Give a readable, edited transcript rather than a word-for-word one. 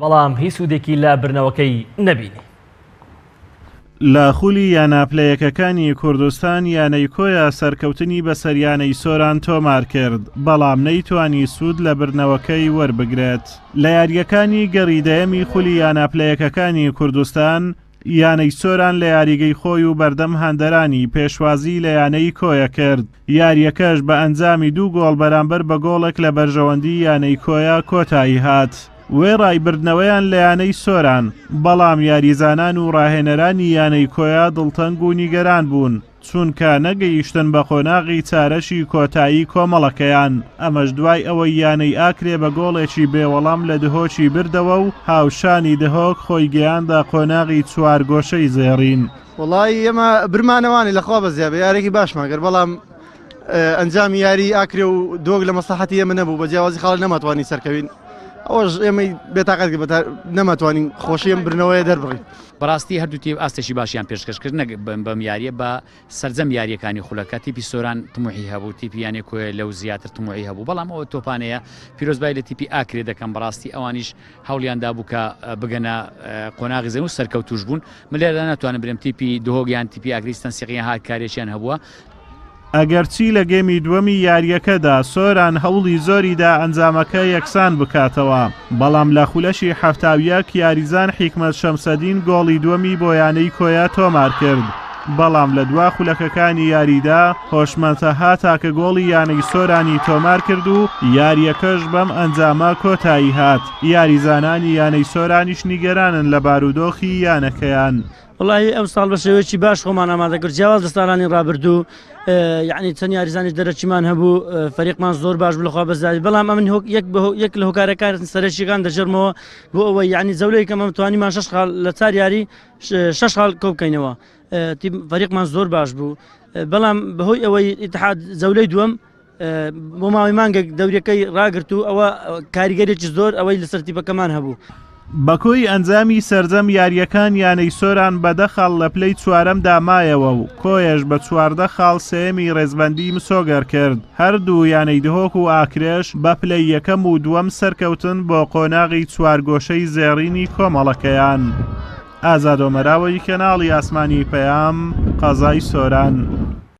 بەڵام هیچ سوودێکی لە بردنەوەکەی نەبینی. لە خولی یانە پلەیەکەکانی کوردستان یانەی کۆیە سەرکەوتنی بەسەر یانەی سۆران تۆمارکرد، بەڵام نەیتوانی سوود لە بردنەوەکەی وەربگرێت. لە یارییەکانی گەڕی دەیەمی خولی یانە پلەیەکەکانی کوردستان، یانەی سۆران لە یاریگەی خۆی و بەردەم هاندەرانی پێشوازی لە یانەی کۆیە کرد، یارییەکەش بە ئەنجامی دوو گۆڵ بەرامبەر بە گۆڵێک لە بەرژەوەندی یانەی کۆیە کۆتایی هات. وێڕای بردنەوەیان لە یانەی سۆران، بەڵام یاریزانان و راهێنەرانی یانەی کۆیە دڵتەنگ و نیگەران بوون، چونکە نەگەیشتن بە قۆناغی چارەکی کۆتایی کۆمەڵەکەیان، ئەمەش دوای ئەوەی یانەی ئاکرێ بە گۆڵێکی بێوەڵام لە دهۆکی بردەوە و هاوشانی دهۆک خۆی گەیاندە قۆناغی چوارگۆشەی زێڕین. وەڵایی ئێمە برمانەوانی لەخوا بەزیابێ یارێکی باشمان کرد بەڵام ئەنجامی یاری ئاکرێ و دۆک لە مەسلحەتی ئێمە نەبوو بە جیاوازی خاڵ نەماتوانی سەرکەوین ئەوەش ئێمەی بێتاقەت کرد نەماتوانین خۆشی ئەم برنەوەیە دەربڕین. بەڕاستی هەردوو تیپ ئاستێکی باشیان پێشکەش کرد نەک بەم یاریە بە سەرجەم یاریەکانی خولەکە تیپی سۆران تموحی هەبوو تیپی یانەی کۆیە لەو زیاتر تموحی هەبوو بەڵام ئەوە تۆپانەیە پیرۆزبای لە تیپی ئاکرێ دەکەم بەڕاستی ئەوانیش هەوڵیان دابوو کە بگەنە قۆناغی زێن و سەرکەوتوش بوون من لێرەدا ناتوانم برێم تیپی دهۆک یان تیپی ئاکریس تەنسیقیان هاکارێکیان هەبووە. ئەگەرچی لە گێمی دووەمی یارییەکەدا سۆران هەوڵی زۆریدا ئەنجامەکە یەکسان بکاتەوە، بەڵام لە خولەکی 71 یاریزان حیکمەت شەمسەدین گۆڵی دووەمی بۆ یانەی کۆیە تۆمارکرد، بەڵام لە دوا خولەکەکانی یاریدا هۆشمەند تەها تاکە گۆڵی یانەی سۆرانی تۆمارکرد و یارییەکەش بەم ئەنجامە کۆتایی هات، یاریزانانی یانەی سۆرانیش نیگەرانن لە بارودۆخی یانەکەیان. وەڵاهی ئەمساڵ بە شێوەیەکی باش خۆمان ئامادە کرد جیاواز لە ساڵانی ڕابردوو یعنی چەند یاریزانی دەرەکیمان هەبوو فەریقمان زۆر باش بوو لەخوا بەزیادی بەڵام ئەمن هۆک یەک بە یەک لە هۆکارەکان سەرەکیەکان دەژێرمەوە بۆ ئەوەی یعنی جەولەی کەم ئەم توانیمان شەش خاڵ لە چار یاری شەش خاڵ کۆ بکەینەوە تیم فەریقمان زۆر باش بوو بەڵام بەهۆی ئەوەی ئیتحاد جەولەی دووەم بۆ ماوەی مانگێک دەوریەکەی ڕاگرت و ئەوە کاریگەرێکی زۆر ئەوەی لەسەر تیپەکەمان هەبوو. بەکۆی ئەنجامی سەرجەم یارییەکان یانەی سۆران بە دە خاڵ لە پلەی چوارەمدا مایەوە و کۆیەش بە 14 خاڵ سێیەمی رێزبەندی مسۆگەر کرد، هەردوو یانەی دهۆک و ئاکرێش بە پلەی یەکەم و دووەم سەرکەوتن بۆ قۆناغی چوارگۆشەی زێڕینی کۆمەڵەکەیان. ئازاد ئۆمەراوەی کەناڵی ئاسمانی پەیام، قەزای سۆران.